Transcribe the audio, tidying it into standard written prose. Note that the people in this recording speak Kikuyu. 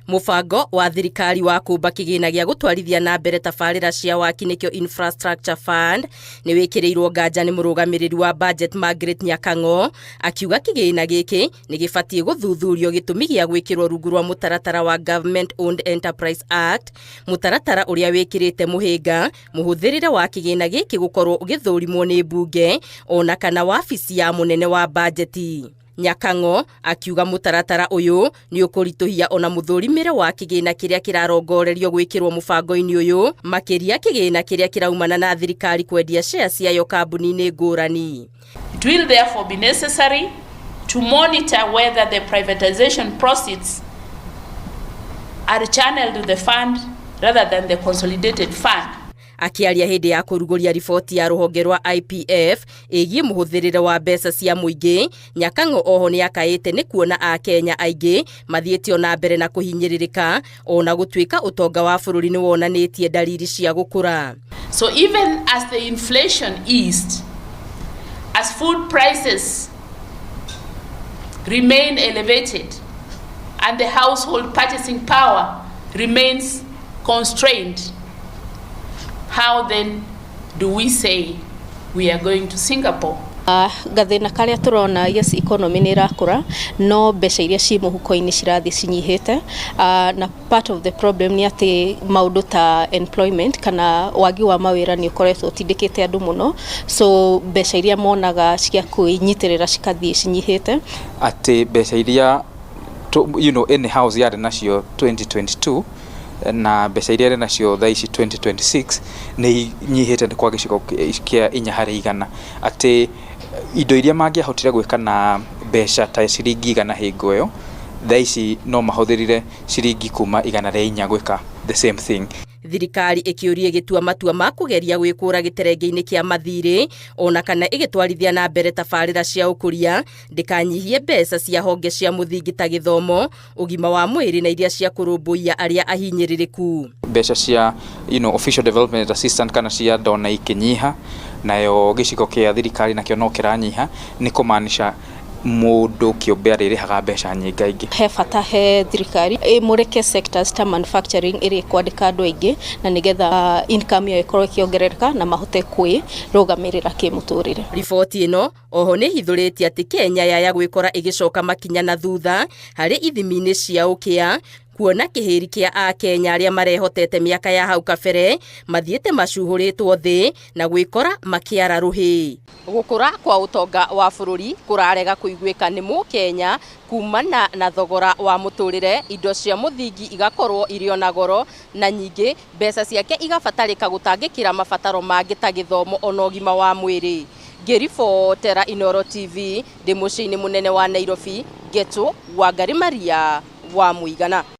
Mũbango wa thirikari wa kũmba kĩgĩna gĩa gũtwarithia na mbere tabarĩra cia waki, nĩkĩo Infrastructure Fund, nĩ wĩkĩrĩirwo nganja nĩ mũrũgamĩrĩri wa budget Margaret Nyakang'o, akiuga kĩgĩna gĩkĩ nĩ gĩbatiĩ gũthuthurio gĩtũmi gĩa gwĩkĩrwo rungu rwa mũtaratara wa Government Owned Enterprise Act, mũtaratara ũrĩa wĩkĩrĩte mũhĩnga mũhũthĩrĩre wa kĩgĩna gĩkĩ gũkorwo ũgĩthũrimwo nĩ mbunge ona kana wabici ya mũnene wa bajeti. Nyakang'o akiuga mũtaratara ũyũ nĩ ũkũritũhia ona mũthũrimĩre wa kĩgĩna kĩrĩa kĩrarongorerio gwĩkĩrwo mũbango-inĩ ũyũ, makĩria kĩgĩna kĩrĩa kĩraumana na thirikari kwendia share ciayo kambuni-inĩ ngũrani. It will therefore be necessary to monitor whether the privatization proceeds are channeled to the fund rather than the consolidated fund. Akĩaria hĩndĩ ya kũrugũria riboti ya rũhonge rwa IPF ĩgiĩ mũhũthĩrĩre wa mbeca cia mũingĩ, Nyakang'o oho nĩ akaĩte nĩ kuona Akenya aingĩ mathiĩte ona mbere na kũhinyĩrĩrĩka ona gũtuĩka ũtonga wa bũrũri nĩ wonanĩtie dalili cia gũkũra. So even as the inflation eased, as food prices remain elevated and the household purchasing power remains constrained, how then do we say we are going to Singapore? Gathĩna karĩa tũrona, yes, economy nĩ ĩrakũra, no mbeca iria ci mũhuko-inĩ cirathiĩ cinyihĩte. Na part of the problem nĩ atĩ maũndũ ta employment kana wagi wa mawĩra nĩ ũkoretwo ũtindĩkĩte andũ mũno, so mbeca iria monaga cia kwĩnyitĩrĩra cikathiĩ cinyihĩte. Atĩ mbeca iria any house yarĩ nacio 2022 na mbeca iria ĩrĩ nacio thaa ici 2026 nĩ inyihĩte kwa gĩcigo kĩa 4%, atĩ indo iria mangĩahotire gwĩka na mbeca ta ciringi 100 hingo ĩyo, thaa ici no mahũthĩrire ciringi kuma 104 gwĩka the same thing. Thirikari ĩkĩũria ĩgĩtua matua ma kũgeria gwĩkũra gĩterenge-inĩ kĩa mathirĩ ona kana ĩgĩtwarithia na mbere tabarĩra cia ũkũria, ndĩkanyihie mbeca cia honge cia mũthingi ta gĩthomo, ũgima wa mwĩrĩ na iria cia kũrũmbũiya arĩa ahinyĩrĩrĩku. Mbeca cia official development assistant kana cia donor ikĩnyiha, nayo gĩcigo kĩa thirikari nakĩo no kĩranyiha, nĩ kũmaanisha mũndũ kĩũmbe arĩrĩhaga mbeca nyingaingĩ. He bata he thirikari ĩmũrĩke sectors ta manufacturing ĩrĩa ĩkwandĩka andũ aingĩ, na nĩgetha income yao ĩkorwo ĩkĩongerereka na mahote kwĩrũgamĩrĩra kĩmũtũrĩre. Riboti ĩno oho nĩ ĩhithũrĩtie atĩ Kenya yaya gwĩkora ĩgĩcoka makinya na thutha harĩ ithimi-inĩ cia ũkĩa, kuona kĩhĩri kĩa Akenya arĩa marehotete mĩaka ya hau kabere mathiĩte macuhũrĩtwo thĩ na gwĩkora makĩara rũhĩ. Gũkũra kwa ũtonga wa bũrũri kũrarega kũiguĩka nĩ mũkenya kumana na thogora wa mũtũrĩre, indo cia mũthingi igakorwo irĩ ona goro, na nyingĩ mbeca ciake igabatarĩka gũtangĩkĩra mabataro mangĩ ta gĩthomo ona ũgima wa mwĩrĩ. Ngĩribotera Inooro TV ndĩ mũciĩ-inĩ mũnene wa Nairobi, Ngetũ Wangari Maria wa Mũigana.